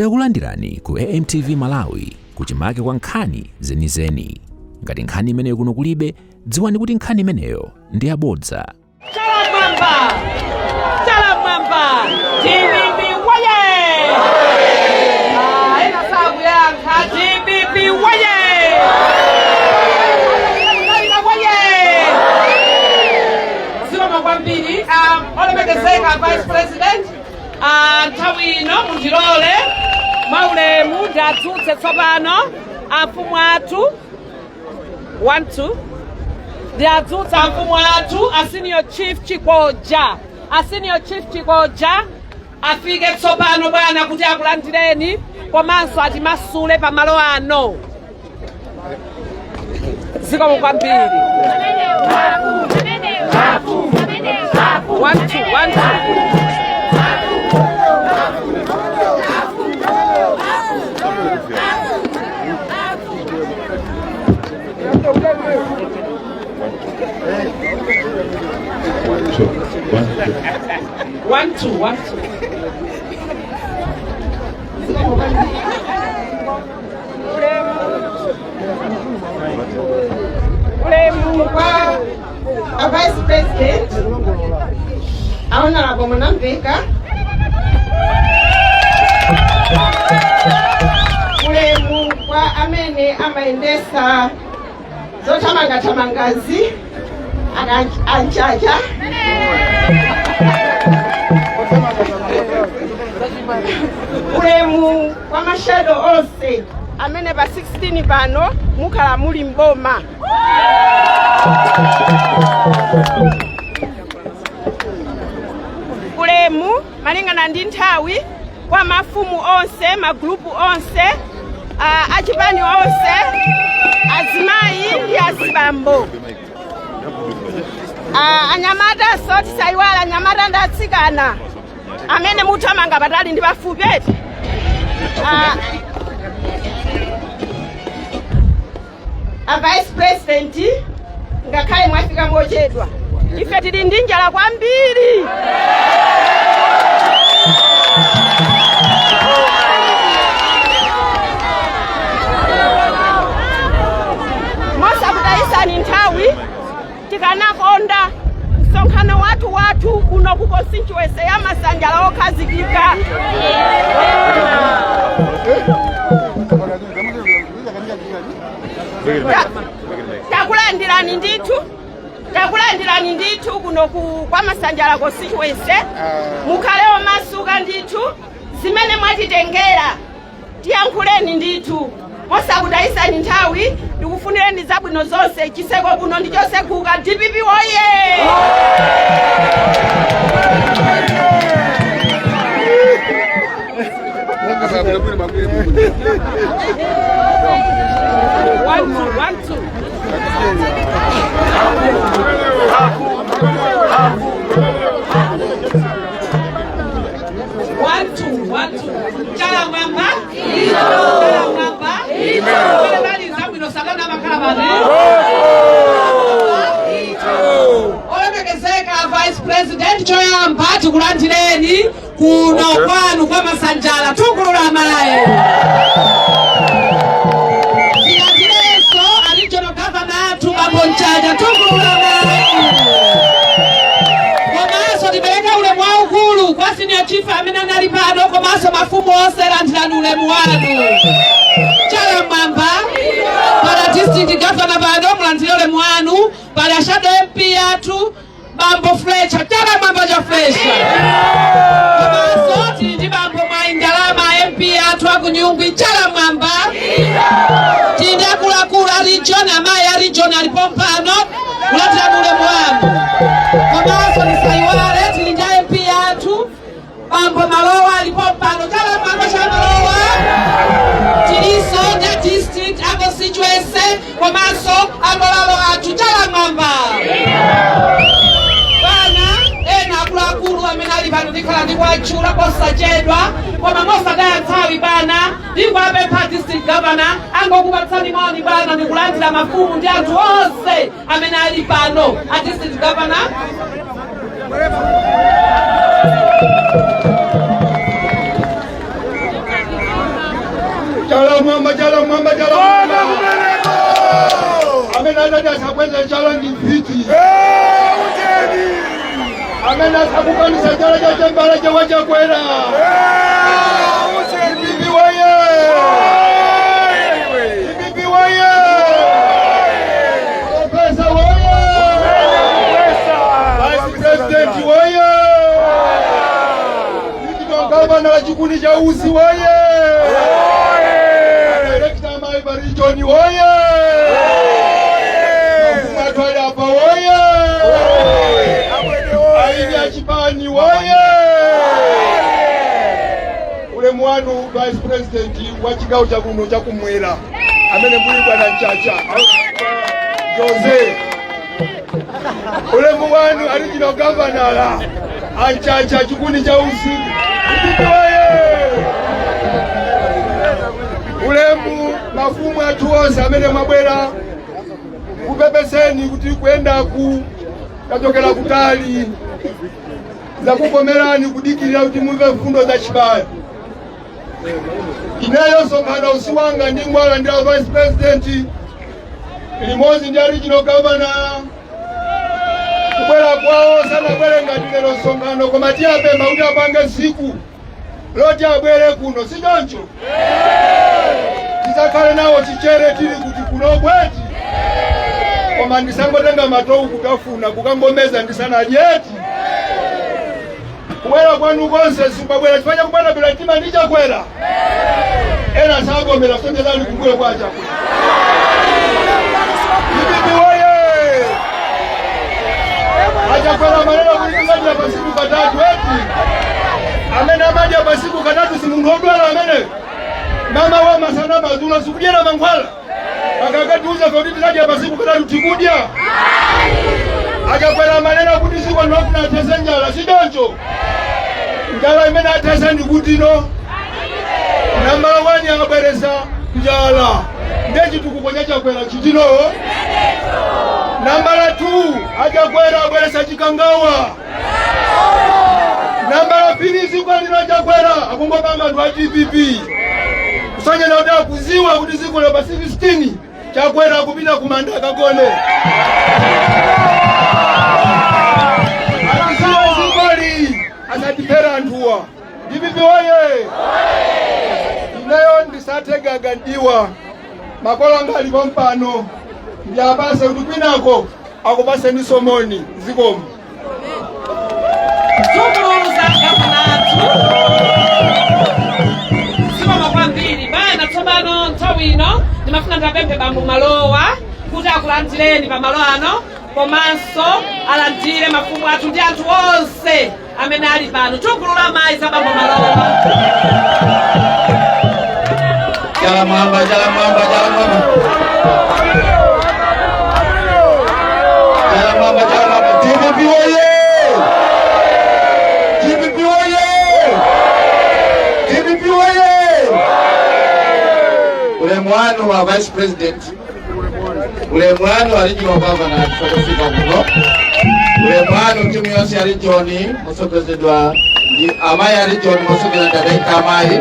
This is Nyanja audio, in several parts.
Takulandirani ku AMTV Malawi, kuchimake kwa nkhani zenizeni. Ngati nkhani imeneyo kuno kulibe, dziwani kuti nkhani imeneyo ndi yabodza. Chala mwamba! Chala mwamba! DPP woye! Ah, ena sakuyankha. DPP woye! Kalina woye! Zikomo kwambiri. Olemekezeka Vice President, nthawi ino mundilole mwaulemu ndiadzutse tsopano amfumu athu. 1 2, ndiadzutsa amfumu athu, a Senior Chief Chikoja. A Senior Chief Chikoja afike tsopano, bwana, kuti akulandireni komanso atimasule pamalo ano. Zikomo kwambiri. 1 2 1 2. 1 2 1 2. Ulemu kwa a Vice President, Honorable Mwanamveka. Ulemu kwa amene amayendesa zothamangathamangazi, anchacha. Ulemu kwa ma shadow onse amene pa 16 pano mukhala muli mboma. Ulemu malingana ndi nthawi kwa mafumu onse, magulupu onse, achipani onse, azimayi ndi azibambo, anyamata. So tisayiwala anyamata ndi atsikana amene muthamanga patali ndi pafupi, eti? A Vice President, ngakhale mwafika mochedwa, ife tili ndi njala kwambiri. Mosakutayisani nthawi, tikanakonda msonkhano wathu kuno ku constituency ya Masanjala okhazikika. Takulandirani ndithu, takulandirani ndithu kuno kwa Masanjala constituency. Mukhale omasuka ndithu. Zimene mwatitengera, tiyankhuleni ndithu. Mosakutayisani nthawi, ndikufunireni zabwino zonse. Chiseko kuno ndi choseguka. DPP woye! 1 2 1 2. 1 2 1 2. Chala mwamba, chala mwamba. Pale bali zabwino sakana makhala bane. Olemekezeka Vice President, choyamba tikulandireni kuno kwanu kwa Masanjala. Tukulula mayi. Tilandirenso a Regional Governor athu, Bambo Mchacha. Tukulula mayi. Komanso tipereke ulemu waukulu kwa Senior Chief amene anali pano, komanso mafumu onse. Landirani ulemu wanu. Chala mwamba. Pala District Governor pano, mulandire ulemu wanu. Pala shadow MP athu, Bambo Fletcher. Chala mwamba cha Fletcher. Komanso tili ndi Bambo Mwayi Ndalama, MP athu akunyungwi. Chala mwamba. Tili ndi akuluakulu a region, amayi a region alipo pano, kulandirani ulemu wanu. Komanso tisayiwale tili ndi MP athu, Bambo Malowa, alipo pano. Chala mwamba cha Malowa. Tilinso ndi district, a constituency, komanso amalalo athu. Chala mwamba. Bwana, ena akuluakulu amene ali pano ndikhala ndikuwatchula posachedwa, koma mosataya nthawi, bwana, ndikuwapempha District Governor angokupatsani moni, bwana, ndikulandira mafumu ndi anthu onse amene ali pano. A District Governor. Chala mwamba, chala mwamba, chala mwamba. Amene adati asakweze chala ndi mfiti. Amene asakukanisa chala cha chembala chawa Chakwera. DPP woye! DPP woye! Professor woye! Vice President woye! Gavana wa chikundi cha Usi woye! Director Maiba Region woye! Mafumu atwali apa woye! Aini achipani woye! Ulemu wanu, Vice President wa chigawo cha kuno chakumwera, amene muli bwana Mchacha Jose, ulemu wanu, Regional Governor Anchacha, chikundi cha Usi. DPP woye! Ulemu mafumu athu onse amene mwabwera, kupepeseni kuti kuyendaku tachokera kutali, zakukomerani kudikirira kuti mumve mfundo za chibaya. Ineyo Sonkhana Usiwanga ndi ngwala ndi Vice President limodzi ndi Regional Governor. Kubwera kwawo sanabwere ngati lero msonkhano, koma tiyapempha kuti apange siku loti abwere kuno, si choncho? Tisakhale nawo chichere tili kuti kuno bweti, koma ndisangotenga matowu kutafuna kukangomeza ndisanadyeti. Kubwera kwanu konse sikwabwera chifukwa chakubwera bila mtima ndi Chakwera. Ena sagomera sonjezani kumbuyo kwa Chakwera. DPP woye! Achakwera maneno kuti timadya pasiku katatu eti. Amene amadya pasiku katatu si munthu odwala amene mama wa masana, madzulo, sikudyera mankhwala akakatiuza kuti tisadya pasiku katatu, tikudya. Achakwera maneno kuti siku ndofuna athese njala, si choncho? Njala imene athesa ndi kuti no number 1 akabweresa njala ndiye chitukuko cha Chakwera chitinowo. Nambala 2 Achakwera abweresa Chikangawa. Nambala 3 ziko lino Chakwera akungopanga anthu a DPP kusonyeza kuti akuziwa kuti ziko lero pa 16 Chakwera akupita kumanda akagone. Akuziwa zikoli asatiphera anthuwa. DPP woye! Ineyo ndisathegaga ndiwa makolo anga alipo mpano, ndiyapase kuti kwinako akupaseni somoni. Zikomo. Zidzukulu za gavana athu, zikomo kwambiri bana. Tsopano nthawi ino ndimafuna ndapemphe bambo Malowa kuti akulandireni pamalo ano, komanso alandire mafumu athu ndi anthu onse amene ali pano. Chugulu la mayi za bambo Malowa. Chala mwamba, chala mwamba, chala mwamba. Chala mwamba, chala mwamba. DPP oye! DPP oye! DPP oye! Ulemu wanu wa Vice President, ulemu wanu wa Regional Governor kufika kuno, ulemu wanu timu yonse ya region mosogozedwa ndi amayi a region, mosogozedwa ndi adaika amayi,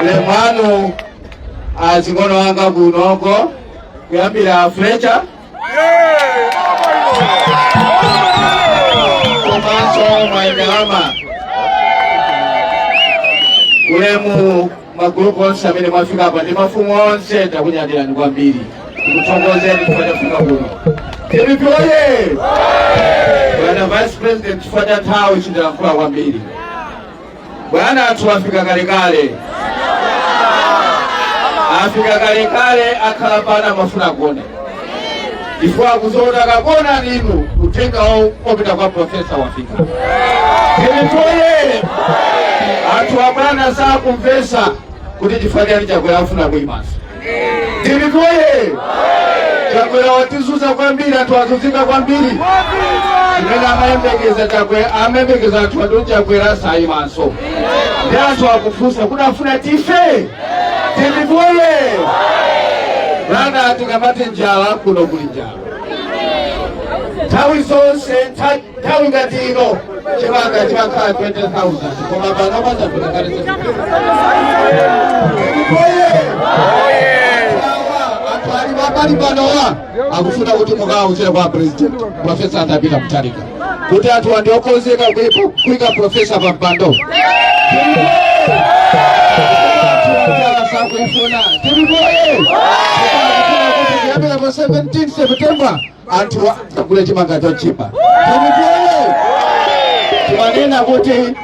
ulemu wanu azing'ono anga kunoko kuyambira Fletcher komanso Mwaindalama, ulemu magulupu onse amene mwafika apa ndi mafumu onse, takunyadirani kwambiri, tikuthokozeni chifukwa chafika kuno. DPP oye! Bwana Vice President, chifukwa cha nthawi sindilankhula kwambiri. Bwana athu afika kalekale, afika kalekale, akhala pano amafuna kuona chifukwa akuzoona kakona ninu uthenga opita kwa professor wafika. DPP oye! Anthu abwana sakumvesa kuti chifukwa chani Chakwera afuna kuyimanso. DPP oye! Chakwera watizunza kwambiri, anthu azunzika kwambiri. Chimene amayembekeza Chakwera, amayembekeza anthu ati Chakwera sayimanso, ndi anthu akufunsa kuti afuna tife. DPP oye! Bwana, tikamati njala, kuno kuli njala nthawi zonse. Nthawi ngati ino chimanga chimakhala 20,000, koma pano pazafika kale. DPP oye! Ali panowa akufuna kuti mukawuzire kwa President Professor Arthur Peter Mutharika kuti anthu ndi okonzeka kuyika professor pa mpando. Sakuifuna tilipoye kuyambira pa 17 September anthu akagule chimanga chochipa. Tilipoye. Timanena kuti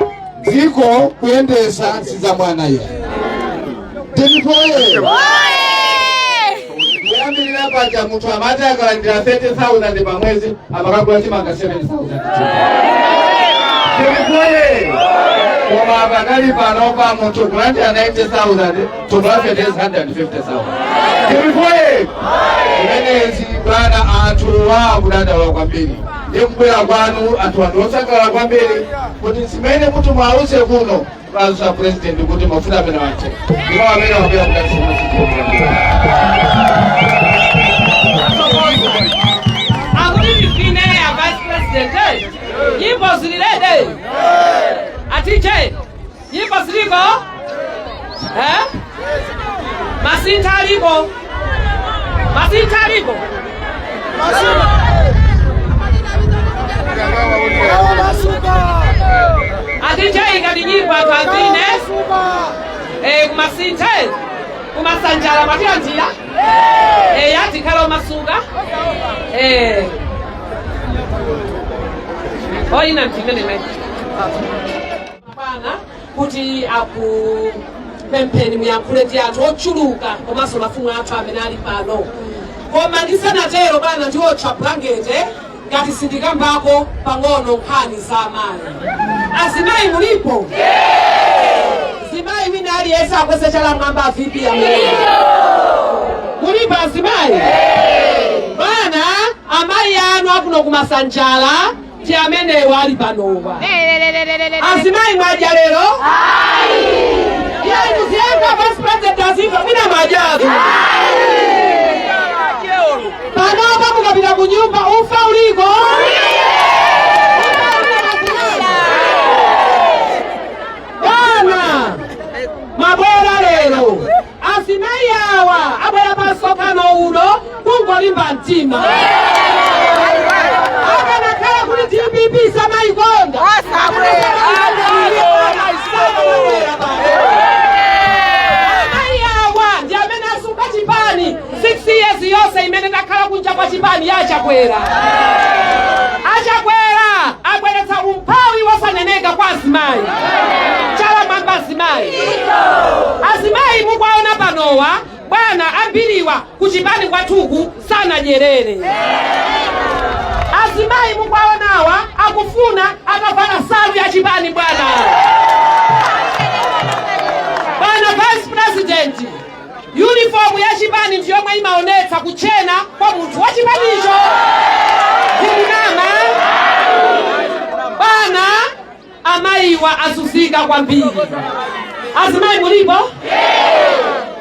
dziko kuyendesa siza mwana iya. Tilipoye. Kuyambirira paja munthu amati akalandira 30,000 pa mwezi amakagula chimanga 7,000. Tilipoye. Koma pakali panopa munthu kulandira 90,000, tumulafeteza 150,000. Tilipoye. Zimenezi bwana, anthu wa kudandaula kwambiri ndi kubwera kwanu. Anthu anthu osangalala kwambiri kuti zimene kuti mwauze kuno kazusa President kuti mafuta amene wache ndipo amene wabwera kudalisoma. Akuti tivine ya Vice President, eh? Nyimbo zililede atiche, nyimbo ziliko, eh? Masintha aliko, masintha aliko. Atiche, ikati nyimbo anthu avine, eh, kumasintha, eh, kumasanjala mwatilandira, eh, yatikhala omasuka, eh. Oyina mtimene mai bwana kuti akupempheni muyankhule ndi anthu ochuluka komanso mafumu athu amene ali pano. Koma ndisanatero bwana, ndiotcha bulangete ngati sindikambako pang'ono nkhani za amayi. Azimayi mulipo? Zimayi wina aliyense akweze chala mwamba. A VP amene mulipo, azimayi bwana, amayi anu akuno kumasanjala ndi amenewo ali panowa. Azimayi, mwadya lero? Iye muziyankha, Vice President azimva. Mwina mwadyatu. Panopa mukapita ku nyumba ufa uliko? Ufa uliko, azimayi? Bwana, mabwera lero, azimayi awa abwera pa msonkhano uno kungolimba mtima. Akanakhala kuti DPP samayikonda, sakanabwera pano. Amayi awa ndi amene asunga chipani 6 years yonse imene takhala kunja kwa chipani ya Achakwera. Achakwera abweretsa umphawi wosaneneka kwa azimayi. Chala mwamba azimayi. Azimayi mukwaona panowa bwana, ambiriwa kuchipani kwathuku sanadyerere. Azimayi mukwaonawa akufuna atavala nsalu ya chipani. Bwana, bwana Vice President, uniform ya chipani ndiyomwe imaonetsa kuchena kwa munthu wa chipanicho. Ndikunama bwana? Amayiwa azunzika kwambiri. Azimayi mulipo?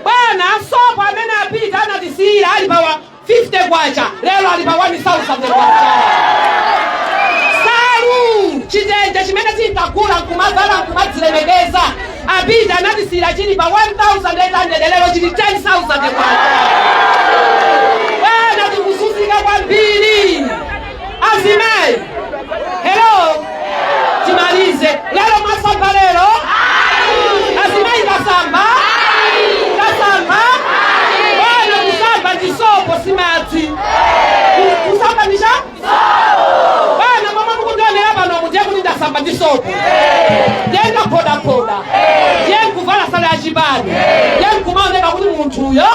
Bwana, sopo amene apita anatisiyira ali pa 50 kwacha, lero ali pa 1000 kwacha. Salu, chitenje chimene tinkagula nkumavala nkumadzilemekeza, apita anatisiyira chili pa 1800, lero chili 10,000 kwacha. Bwana, tikuzunzika kwambiri azimayi. Hello, timalize. Lero mwasamba? Lero azimayi kasamba, kasamba. Bwana, kusamba ndi sopo, si madzi. Kusamba ndi cha bwana. Momwe mukundionera pano, ndiye kuti ndasamba ndi sopo, ndiye ndaphodaphoda, ndiye nkuvala sala ya chipani, ndiye nkumaoneka kuti munthuyo.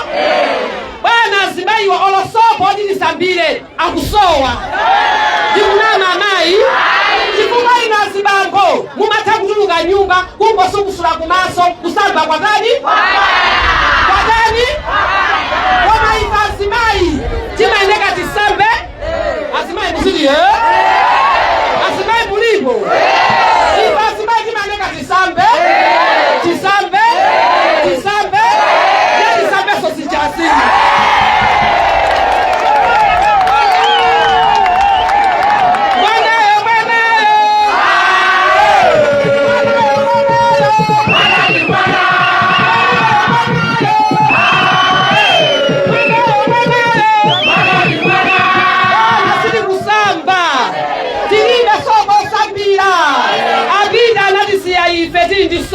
Bwana, azimayiwa olo sopo oti tisambire akusowa. Ndikunama amayi? Chifukwa ino azibambo mumatha kutuluka nyumba kungosukusula kumaso, kusamba kwatani kwatani, koma ife azimayi timayeneka tisambe. Azimayi muzili, eh? Azimayi mulipo? Ife azimayi timayeneka tisambe, tisambe, tisambe, ye tisambeso sichasini. Mwanayo, mwanayo, mwanayo, mwanayo, mwanayo.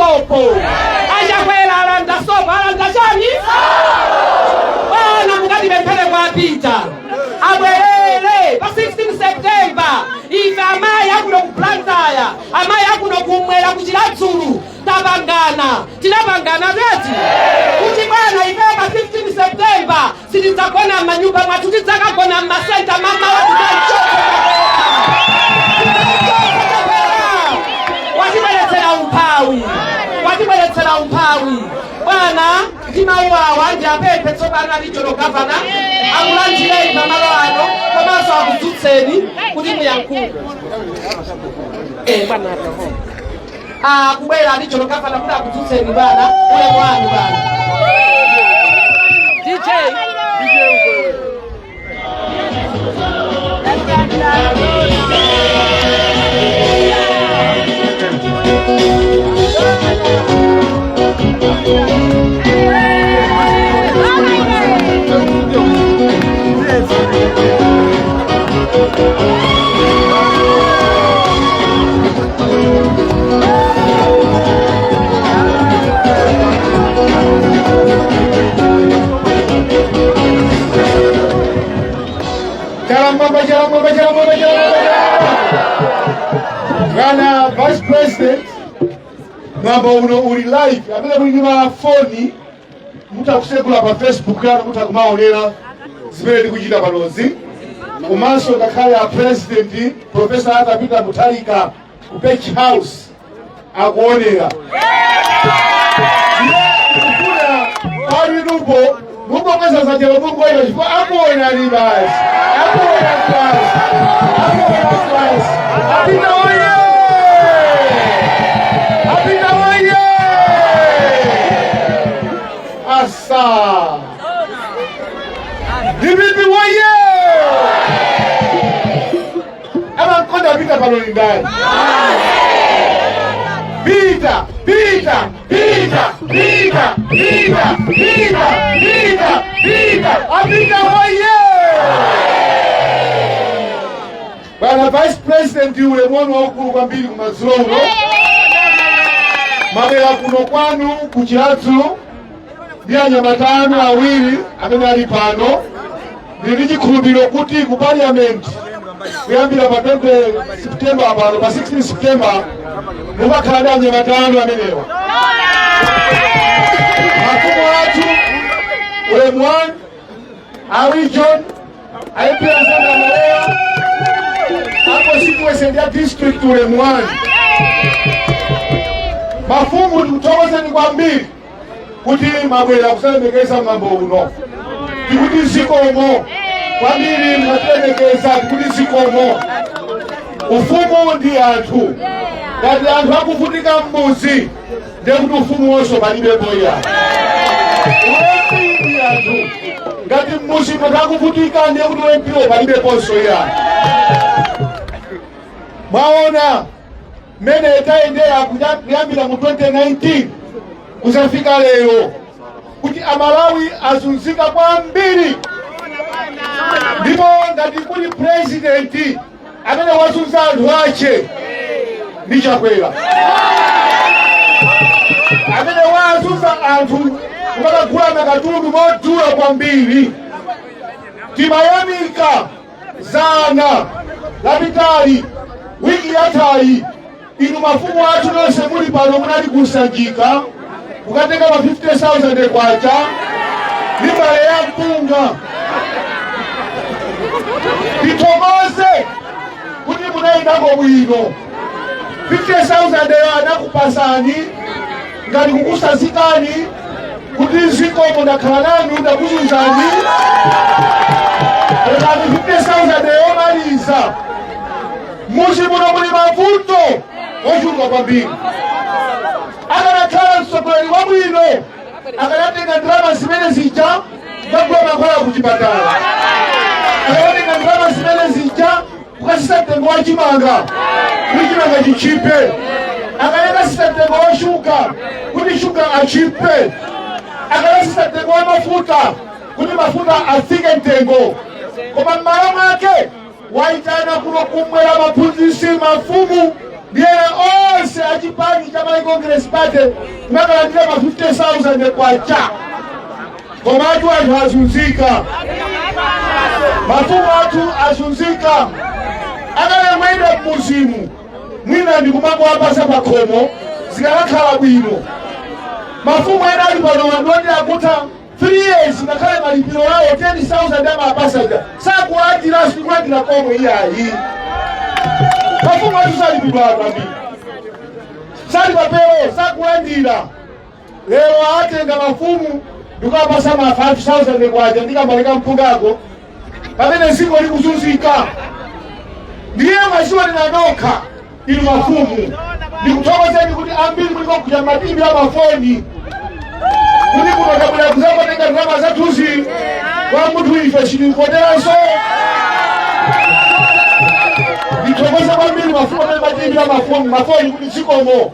Sopo. Achakwera alanda sopo, alanda chani? Bwana, mukatipemphere kwa Peter abwerere pa 16 September. Ife amayi akuno ku Blantyre, amayi akuno kumwera ku Chiradzulu, tapangana, tinapangana teti kuti bwana, ife pa 15 September sitidzagona m'manyumba mwathu, tidzakagona m'masenta mamawa. Tidzachakwera watibweretsera umphawi, watibweretsera umphawi. Bwana, ndi mawu awa ndi apemphe tsopano a regional governor akulandireni pamalo ano komanso akudzutseni kuti muyankhule. Bwana, kubwera regional governor kuti akudzutseni. Bwana, ulemu wanu bwana. DJ. Chalamwamba, chalamwamba, chalamwamba, chalamwamba! Bwana Vice President, mwambo uno uli live. Amene muli ndi mafoni mutakusegula pa Facebook yanu, mutakumaonera zimene tikuchita panozi. Komanso ngakhale a President Professor Arthur Peter Mutharika ku Page House akuonera. Ndikufuna palinupo mungokweza dzanja mungoyima, chifukwa akuonani basi, akuona basi, akuona basi. Apita oye! Apita oye! Asa DPP woye! Amankonda Pita pano ni ndani? Pita, Pita, Pita, Pita, Pita, Pita, Pita, Pita! Apita woye! Bwana Vice President, ulemu wanu waukulu kwambiri. Kumadzulo uno mabwera kuno kwanu ku Chiradzulu ndi anyamata anu awiri amene ali pano. Ndili ndi chikhulupiriro kuti ku Parliament, kuyambira pa 20 September pano, pa 16 September, mukakhala ndi anyamata anu amenewa. Mafumu athu, ulemu wanu. A region, a MP anzanga Malaya, a constituency ya district, ulemu wanu. Mafumu, tikuthokozeni kwambiri kuti mabwera kusalemekeza mwambo uno. Tikuti zikomo kwambiri, mwatilemekeza, tikuti zikomo. Ufumu ndi anthu. Ngati anthu akuvutika m'mudzi, ndiye kuti ufumu wonso palibepo iya. U MP ndi anthu. Ngati m'mudzi munthu akuvutika, ndiye kuti u MP wo palibeponso iya. Mwaona mmene tayendera kuyambira mu 2019 kuzafika lero, kuti Amalawi azunzika kwambiri. Ndipo ngati kuli president amene wazunza anthu ache, ndi Chakwera, amene wazunza anthu kumakagula makatundu modula kwambiri. Timayamika zana lapitali, wiki yathayi, inu mafumu athu nonse muli pano munali kusanjika kukatenga ma 50,000 kwacha ndi mbale ya mpunga. Tithokoze kuti munayendako bwino. 50,000 yo anakupasani ngati kukusazikani kuti zikomo, ndakhala nanu, ndakuzunzani, lekani 50,000 yomaliza. Muzi muno muli mavuto ochuluka kwambiri. Akanakhala mtsogoleri wabwino, akanatenga ndalama zimene zija kukagula mankhwala ku chipatala, akanatenga ndalama zimene zija kukasisa mtengo wa chimanga kuti chimanga chichipe, akanakasisa mtengo wa shuga kuti shuga achipe, akanasisa mtengo wa mafuta kuti mafuta afike mtengo. Koma m'malo mwake waitana kuno kumwera maphunzitsi, mafumu ndi Ndi ena onse achipani cha Malawi Congress Party kumakalandira ma 50,000 kwacha. Komatu anthu azunzika, mafumu athu azunzika. Akalemwenda mmuzimu mwina ndikumakuwapasa pakhomo, zikanakhala bwino. Mafumu ena ali pano andoti akutha 3 years, ngakhale malipiro awo 10,000 amapasaja sakulandira, sikulandira komwe iyayi. Mafumu athu salipidwa kwambiri, sali papero, sakulandira. Lero atenga mafumu ndikuwapasa ma 5000 kwacha ndikamaleka mpungako, pamene dziko likuzunzika. Ndiye mwachiwonera nokha inu mafumu, ndikuthokozeni kuti ambiri muliko kuja madimbi a mafoni kuti kuno tabwera kuzakotenga ndalama zathuzi kwa munthu ife sitikukoteranso. Ndithokoze kwambiri mafumu amene matimbira mafoni kuti zikomo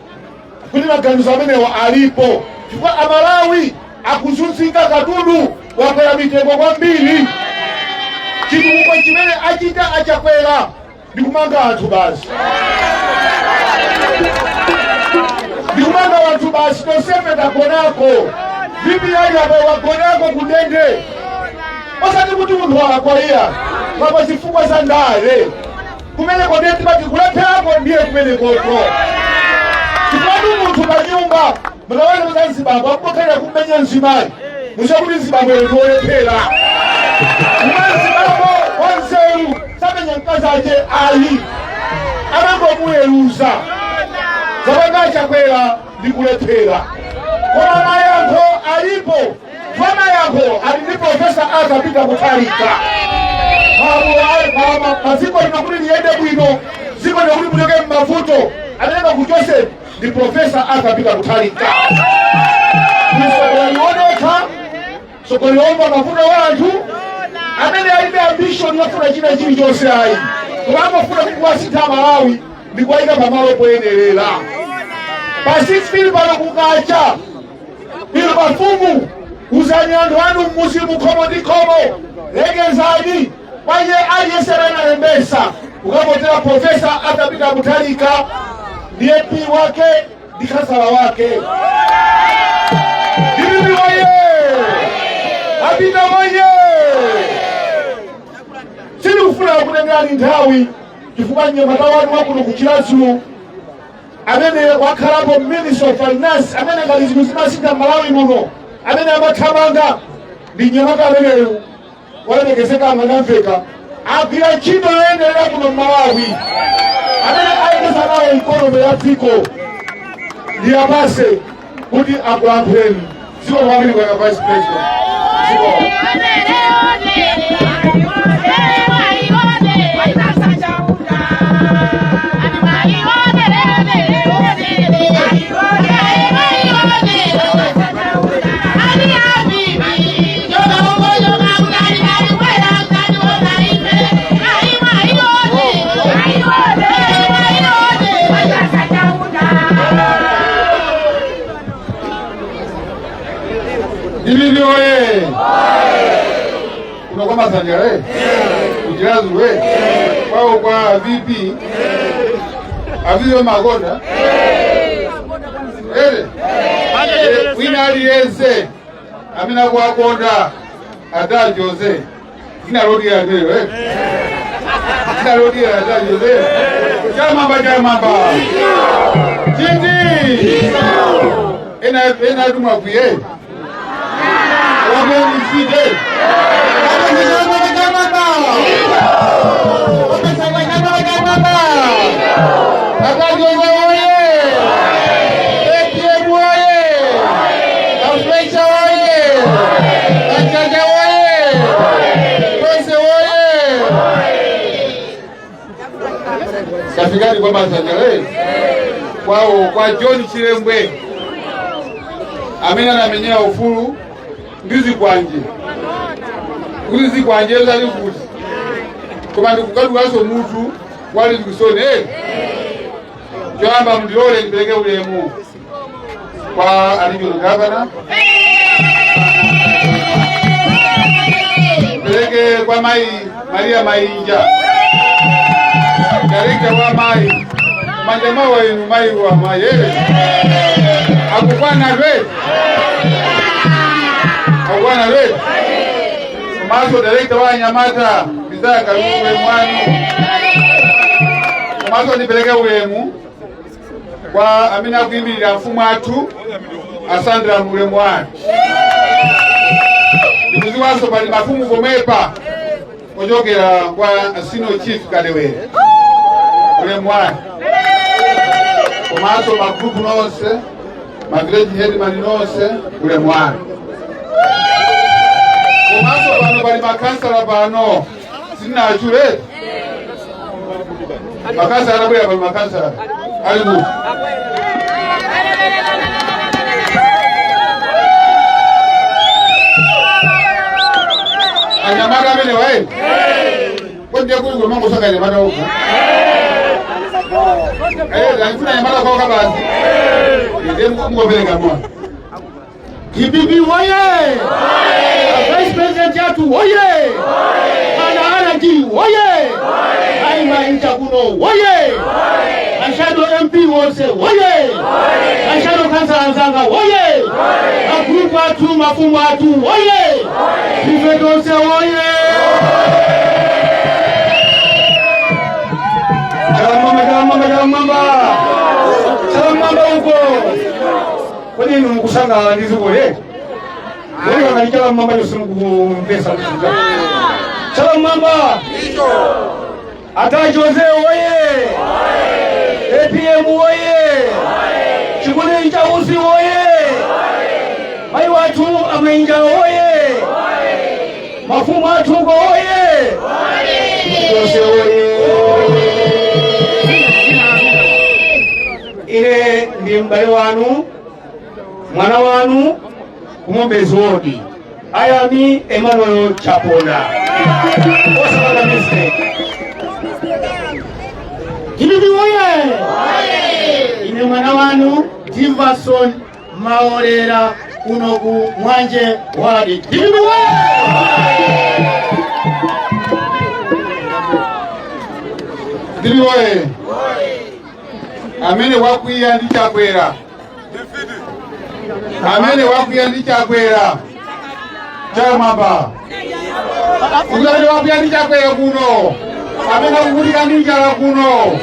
kuti maganizo amenewo alipo, chifukwa Amalawi akuzunzika, katundu wakwera mitengo kwambiri. Chitukuko chimene achita achakwera ndikumanga anthu basi, ndikumanga anthu basi. Tonsefe tagonako, VP ali apo wagonako kundende, osati kuti munthu walakwa iya, koma zifukwa za ndale. Kumeneko ndiye timati kulepherako, ndiye kumenekoko, chifukwa munthu pa nyumba mukaweza za mzibambo akukokhalira kumenya mzimayi, muziwa kuti mzibambo ndi wolephera. Mzibambo wanzeru samenya mkazi ache ayi, amangomuweruza. Zapanga Chakwera ndi kulephera, koma mayankho alipo. Kwa mayankho ali ndi Profesa Arthur Peter Mutharika. Maziko lino kuti liyende bwino, dziko lino kuti muchoke m'mavuto, amene kuchose ndi Profesa Arthur Peter Mutharika. Mtsogoleri wodekha, mtsogoleri womva mavuto wa anthu, amene alibe ambition yofuna china chilichonse ayi, koma amafuna kuwasintha Malawi ndi kuwayika pamalo poyenerera. Pa 16 pano kukacha, inu mafumu uzani anthu anu mmuzimu, khomo ndi khomo, lekezani kwaye aliyense amene analembesa ukavotera Profesa Arthur Peter Mutharika ndi MP wake ndi kansala wake. DPP woye! Apita woye! Sindikufuna kutengerani nthawi, chifukwa mnyamata wanu wakuno kuChiradzulu amene wakhalapo Minister of Finance, amene ngati zinthu zimasintha m'Malawi muno amene amathamanga ndi mnyamata ameneyu, walemekezeka Mwanamveka, agwira ntchito yoyenderera kuno m'Malawi, amene ayendesa nawo economy ya dziko. Ndiyapase kuti akulankhuleni. Zikomo kwambiri, bwana Vice President. Zikomo. DPP oye! Kuno kwa Masanjala, kuChiradzulu, kwawo kwa VP avizo makonda ere wina aliyense amene akuwakonda ata Jose, zina lodira limeyo, zina lodira ata Jose. Chamamba, chamamba chiti ena ena tumwakwiye wapenisite chamamba chamamba. Ata Jose oye! APM oye! Afrecha oye! Achaja oye! Tonse oye! Kafikani kwa Masanjala, kwawo kwa John Chilembwe amene anamenyera ufulu ndi zikwanje, kuti zikwanje zali kuti, koma ndikukadukanso mutu wali ndikusone. Choyamba mundilole ndipereke ulemu kwa regional governor, ndipereke kwa Mai Maria Mainja, director wa mai. Manja mawa inu mayiwa maye akukwana lwe akukwana lwe. Komanso director wa anyamata Bizaya Kalulu, ulemu wanu. Komanso ndipereke ulemu kwa amene akuyimirira mfumu athu Asandra, ulemu wanu. Ndikuziwanso pali mafumu pomwepa kuchokera kwa Senior Chief Kadewere, ulemu wanu. Komanso magrupu nonse, ma village headman nonse, ulemu wanu. Komanso pano pali makansala pano, sitinachule makansala anabwera pali makansala ali kuti? Anyamata amene wayi kodi kuli kumangosaka anyamata okha? Andifuna anyamata kwaoka basi, ndiye mungopereka mwa DPP woye! Vice President yathu woye! Ana RG woye! Aimainja kuno woye! A shadow MP wonse woye! A shadow councillor anzanga woye! Agrupu athu, mafumu athu woye! Ife tonse woye! Chalamwamba, chalamwamba, chalamwamba, chalamwamba uko. Kodi inu mukusangalala ndi dziko le? Kodi kangani chalamwamba chose mukumpesa? Chalamwamba ata Jose woye! APM woye! Chikuni cha Usi woye! Mai wathu Amainja woye! Mafumu athuko woye! Jose woye! Ine ndi m'bale wanu, mwana wanu, kumombezi wodi ayami Emmanuel Chaponda, osapanga mistake. DPP woye! Ine mwana wanu Diverson Maolera kuno ku Mwanje wadi. DPP woye! Ndili woye! Amene wakwiya ndi Chakwera, amene wakwiya ndi Chakwera, chamwamba kuti amene wakwiya ndi Chakwera kuno, amene akuvutika ndi njala kuno,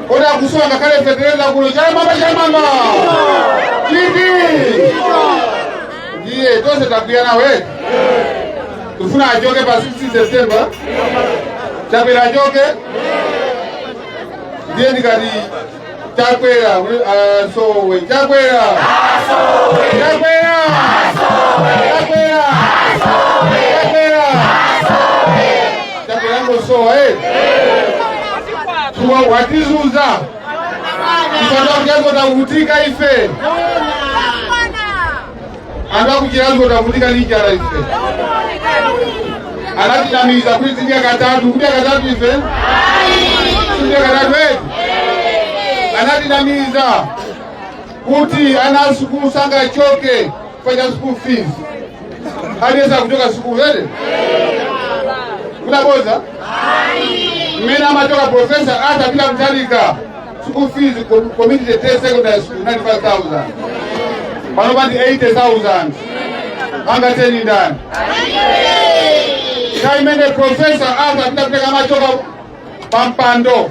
kodi akusowa ngakhale fetereza kuno, chamwamba, chamwamba chiti ndiye tonse takwiya nawe. Tifuna achoke pa 16 September, Chakwera achoke. Ndiye ndikati Chakwera asowe, Chakwera, Chakwera, Chakwera, Chakwera, Chakwera ngosowa eh tuwa watizuza ifatakuchazo tavutika ife anthu akuchirazo tavutika ndi njala ife. Anatinamiza kuti tidya katatu, kudya katatu ife tidya katatu eti. Anatinamiza kuti ana a sukulu sangachoke kwa cha school fees, aliyesa kuchoka sukulu ete kunaboza mmene amachoka Professor Arthur Peter Mutharika. School fees community day secondary school 95,000, pano pati 80,000, angateni ndani? Nthawi imene Professor Arthur Peter Mutharika amachoka pampando,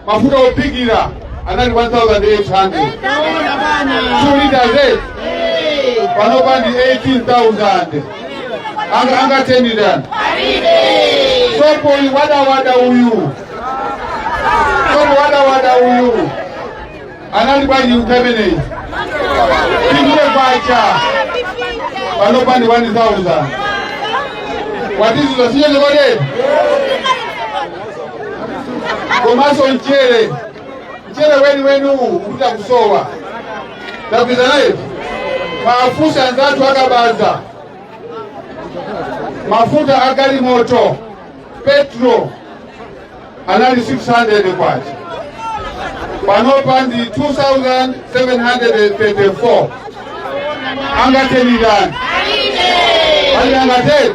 mafuta ophikira anali 1800 2 liters eh pano pandi 18,000, angateni ndani? Sopo uyu wadawada uyu, sopo wadawada uyu anali bwanji nthawi 50 kwacha, pano pandi 1000. Watizuza siyenze kodeni. Komanso mchere, mchere weni wenu ukuta kusowa tapita naye. Mafuta anzathu akabaza mafuta agalimoto petrol anali 600 kwacha, panopa ndi 2734, angateni ndani? Ali angateni?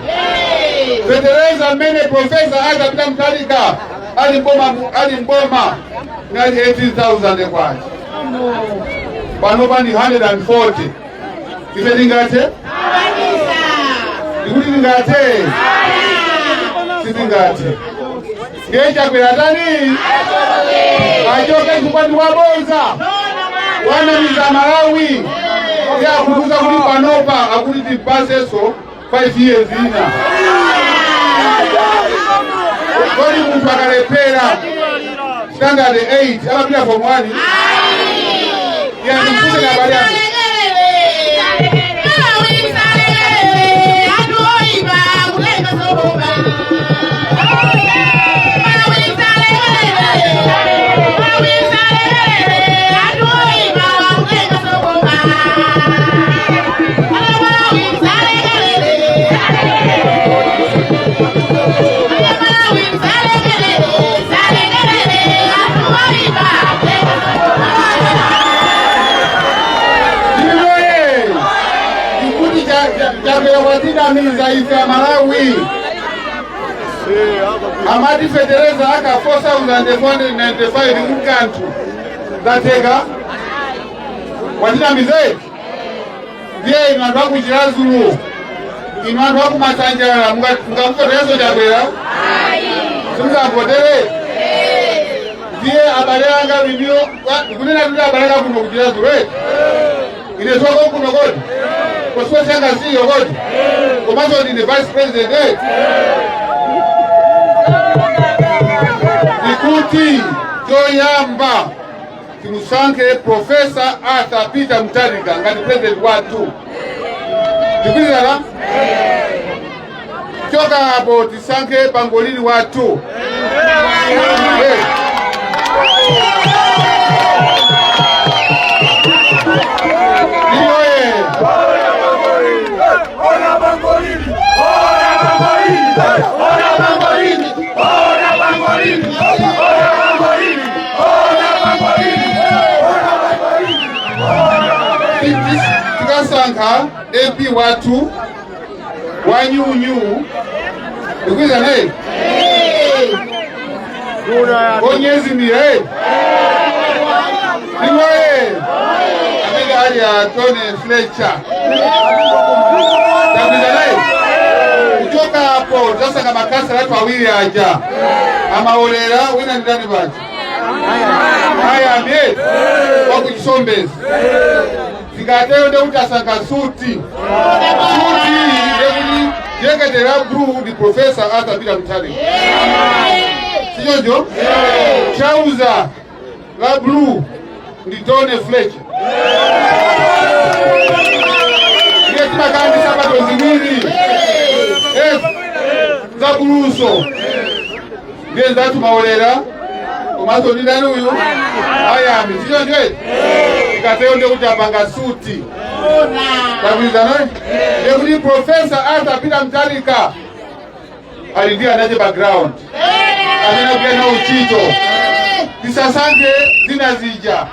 Fetereza mmene Professor Arthur Peter Mutharika Ali mboma, ali mboma inali 18,000 kwacha, pano pani 140. Ife tingathe? Ndikuti tingathe? Sitingathe. Ndiye Chakwera tani achoke, chifukwa ndi wabodza, wanamiza Malawi. Ndiye akutuza kuti panopa akuti tipasenso 5 years ina. Kodi munthu akalephera standard 8 amapita form 1? Yani mfuse na habari yako. Iwe ikuti Chakwera watinamiza ife Amalawi. Amati fetereza aka 4495 mkanthu zateka, watinamize. Ndiye inu anthu akuChiradzulu, inu anthu akuMasanjala, mungamuvotereso Chakwera? Simungamvotere. Ndiye abale anga iniyo kunena kuti abale anga kuno kuChiradzulu, ine soko kuno kodi kosiwesanga siyo kodi, komanso ndine vice president. Ndikuti choyamba timusankhe Professor Arthur Peter Mutharika ngati president wathu. Tikwirizana? Choka apo, tisankhe pangolini wathu. Hey. Iyoye. Ona Bangolini! Ona Bangolini! Ona Bangolini! Ona Bangolini! Ona Bangolini! Ona Bangolini! Ona Bangolini! Tikasankha MP wathu wanyunyu, ndikwirizana? Onyezimira iwoye amene ali a Tony Fletcher. Takwizana? Kuchoka apo tasankha makhansala athu awiri aja amaolera, wina ndani paja ayambe wakuchisombezi. Zikatero ndekuti asankha suti. Suti ndekuti jekete la blue ndi Professor Arthur Peter Mutharika, sichoncho? Trouser la blue ndi Tony Fletcher. Ndiye timakhala ndi sapato ziwiri za blue so ndiye zathu maolera komanso ndi ndani uyu ayambi, sichoncho? Ikatero ndekuti apanga suti. Tagwirizana? Ndekuti Professor Arthur Peter Mutharika ali ndi anache background amene akugwira nawo ntchito. Tisasankhe zina zija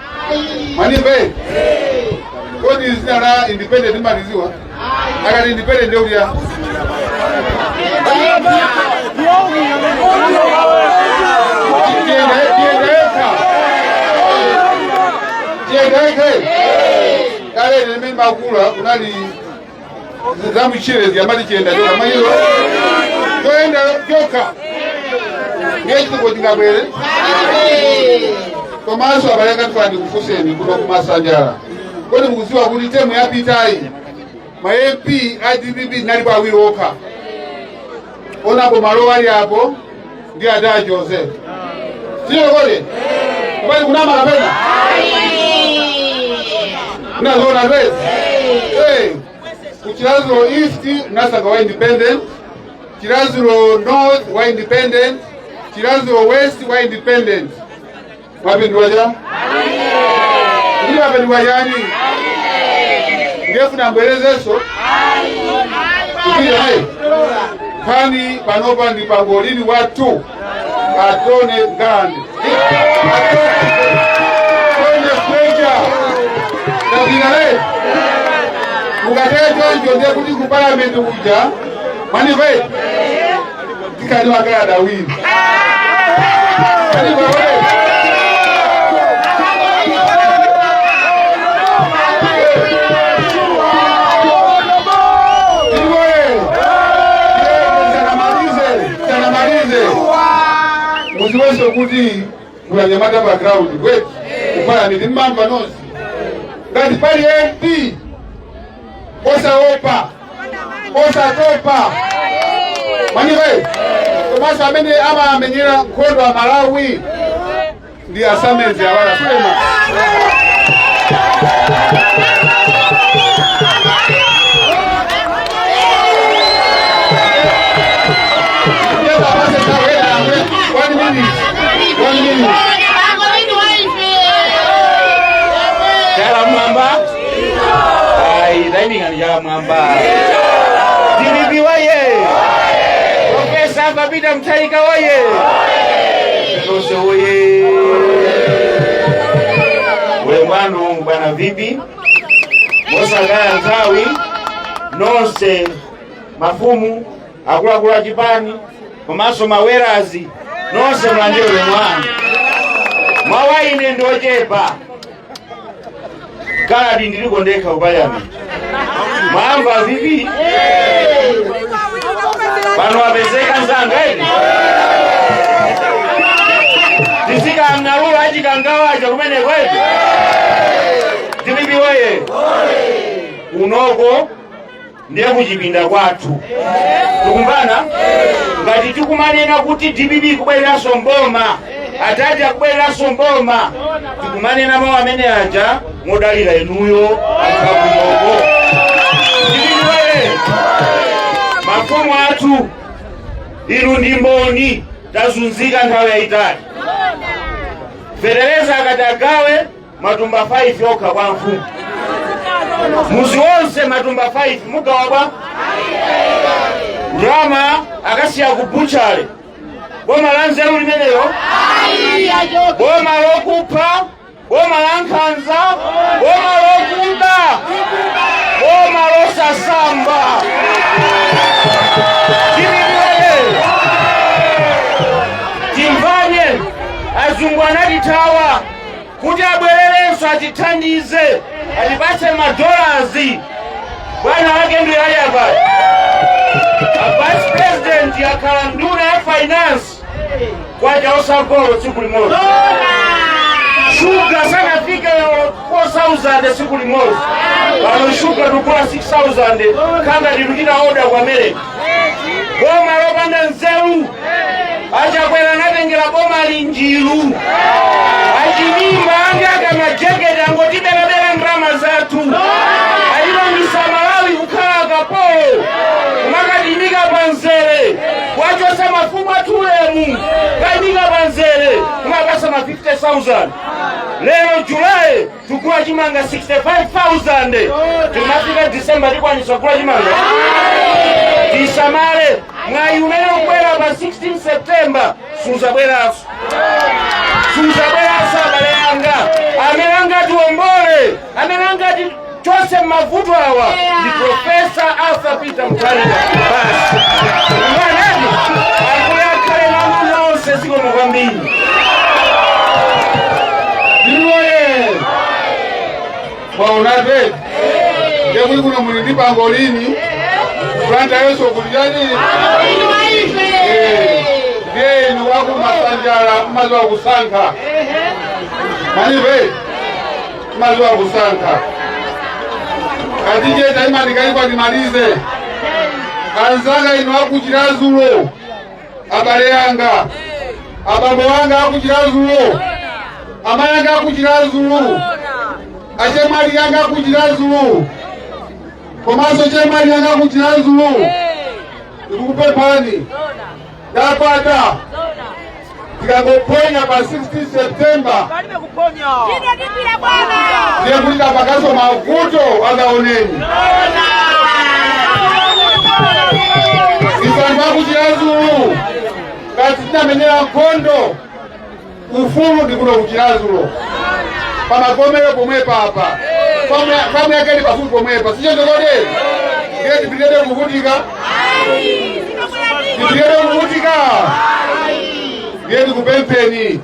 manimbe. Kodi zina la independent imaliziwa? Akati independent ndekuti tiyenda yekha, tiyenda yekha. Kale limene makula kunali zamuchire ziyamati chiyenda choka mayiro choyenda chokha. Ndiye chituko chingabwere. Komanso abaleka ndifuna ndikufunseni kuno kuMasanjala, kodi mukudziwa kuti term yapitayi ma MP a DPP nalipo awiri okha, onapo malo ali apo ndi ada Jose, siyo? Kodi kupali kunama kapena unazoona pezi? Hey, kuChiradzulu East mnasaka wa independent, Chiradzulu North wa independent, Chiradzulu West wa independent. Mwapindula cha ndi mapindula chani? Ndiyefuna mbwerezenso kupita naye nkhani panopa ndi pangolini wathu Atone Gandi, Atone Fletcher. Tapita naye. Mukatero choncho ndiye kuti ku parliament kuja mwanive tikati makalata awiri. Kaliba oye! DPP oye! Sanamalize, sanamalize. Muziwenso kuti mulanyamata pa ground kwetu kupala miti mmamva nonse ngati pali MP osaopa, osatopa, manive komanso amene amamenyera nkhondo a Malawi ndi asamezi awala Suleiman. One minute. One minute. Chala mwamba. Ai, daimingani chala mwamba. DPP oye! Profesa Peter Mutharika oye! Tonse oye! Ulemu wanu bwana VP, mosakaya nthawi nonse mafumu, akuluakulu a chipani komanso mawerazi nonse mlandire ulemu wanu. Mwawa ine ndiochepa kaladi ndiliko ndekha ku parliament. Mwamva VP pano apezeka nzanga eni tisikang'alula achikangawacha kumene kwetu. DPP oye! Unoko ndiye kuchipinda kwathu, tikumbana ngati tikumanena kuti DPP kubwereranso mboma, atati akubwereranso mboma, tikumanena mawu amene aja modalira inuyo anthu akunoko. DPP oye! Mafumu athu, inu ndi mboni, tazunzika nthawi yayitali. Fetereza akati agawe matumba 5 okha kwa mfumu, muzi wonse matumba 5 mugawa bwa ndalama akasiya ku butchery. Boma la nzeru limeneyo? Boma lokupha, boma la nkhanza, boma lokuba, boma losasamba. DPP oye! Timvanye, azungu anatithawa kuti abwererenso atithandize, atipatse madolazi. Bwana wake ndiyo ali apa, a vice president akhala nduna ya finance, kwacha osagolo tsiku limodzi, shuga sanafike 4000 tsiku limodzi. Pano shuga tukula 6000 khanga tikuchita order ku America. Boma lopanda nzeru. Achakwera anatengera boma linjiru, achimimba ange akamajeketi angotiberabera ndalama zathu, alilongisa Malawi kukhala akapolo, kumakatimika panzere, wachosa mafumu atulemu kayimika panzere, kumapasa ma 50,000. Lero Julayi tukula chimanga 65,000, timafika Disemba tikwanisa kula chimanga? Tisamale, mwayi umene ukubwera pa 16 September suzabweranso, suzabweranso. Abale anga, amene angatiwombole, amene angati chose mavuto awa ndi Profesa Arthur Peter Mutharika basi. Mwanani Ambuye akhale nanu nonse, zikomo kwambiri. Ndiwoye mwaonate ndekuti kuno muli ndi pangolini kulanda yesu kuti chani? Ndiye inu wakumasanjala mmaziwa kusankha, manive mmaziwa kusankha. Katije taimani kalikwa timalize. Anzanga inu akuchirazulo, abale yanga, abambo anga akuchirazulo, amayi anga akuchirazulo, achemwali yanga akuchirazulo, komanso chemwali yanga akuchirazulo, ndikukupemphani ndapata tikangoponya pa 16 September, ndiye kuti tapakaso mavuto akaoneni. Ife akuchirazulo ngati tinamenyera nkhondo ufulu ndi kuno kuchirazulo pamagomero pomwe papa pamwe yakeli pafupi pomwepa, sichoncho kodi? Ndiye tipitebe kuvutika, tipitebe kuvutika. Ndiye tikupempheni,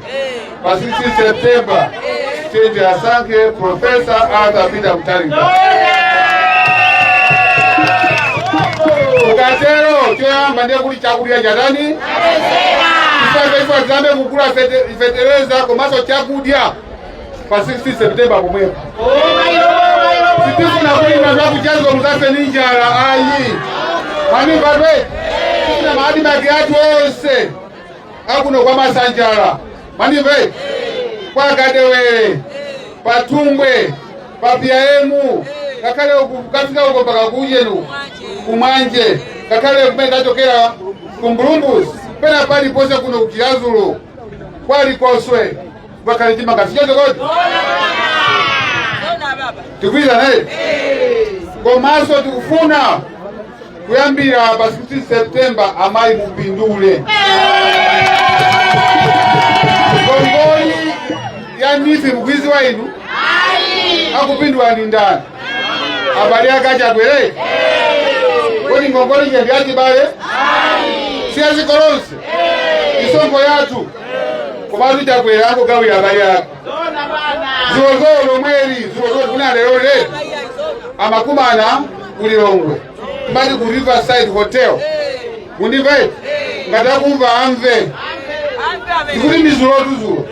pa 16 September tiyeni asankhe Professor Arthur Peter Mutharika. Ukatero choyamba ndiye kuti chakudya chatani ife tiyambe kugula fetereza komanso chakudya pa 16 September pomwepo. Sitifuna kulima zvakuchazwa musafe ni njala ayi. Manimvatwe tifuna ma ADMARC athu onse akuno kwa Masanjala, manimve, kwa Kadewere, Patumbwe, pa PIM, ngakhale uku kafika uko mpaka kujenu kumwanje, ngakhale kumene tachokera kumbulumbuzi, pena paliponse kuno kuchiradzulu kwalikoswe ngakhale chimanga sichachokoti tikwiza naye. Komanso tikufuna kuyambira pa 16 September amayi mupindule. Ngongoli ya NEEF mukwiziwa inu, akupindula ni ndani? Abale ake achakwere. Kodi ngongoli ije ndi yachibale? Si yaziko lonse, misonkho yathu? Komatu Chakwera akugawira abale ake. Zulozolo lomweli, zulozolo kuna lero le amakumana kulilongwe kumati ku Riverside Hotel. Mundimve, ngati akumva amve, ndikuti ndi zulotu zulo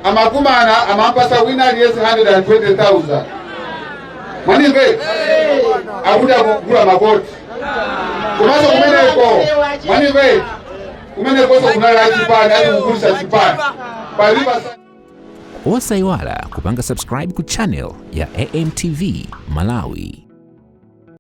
amakumana, amampasa wina aliyense 120,000. Mwanimve, akuti akugula makoti. Komanso kumeneko, mwanimve, kumenekonso kunali achipani ati kugulisa chipani pa Riverside. Osayiwala kupanga subscribe ku channel ya AMTV Malawi.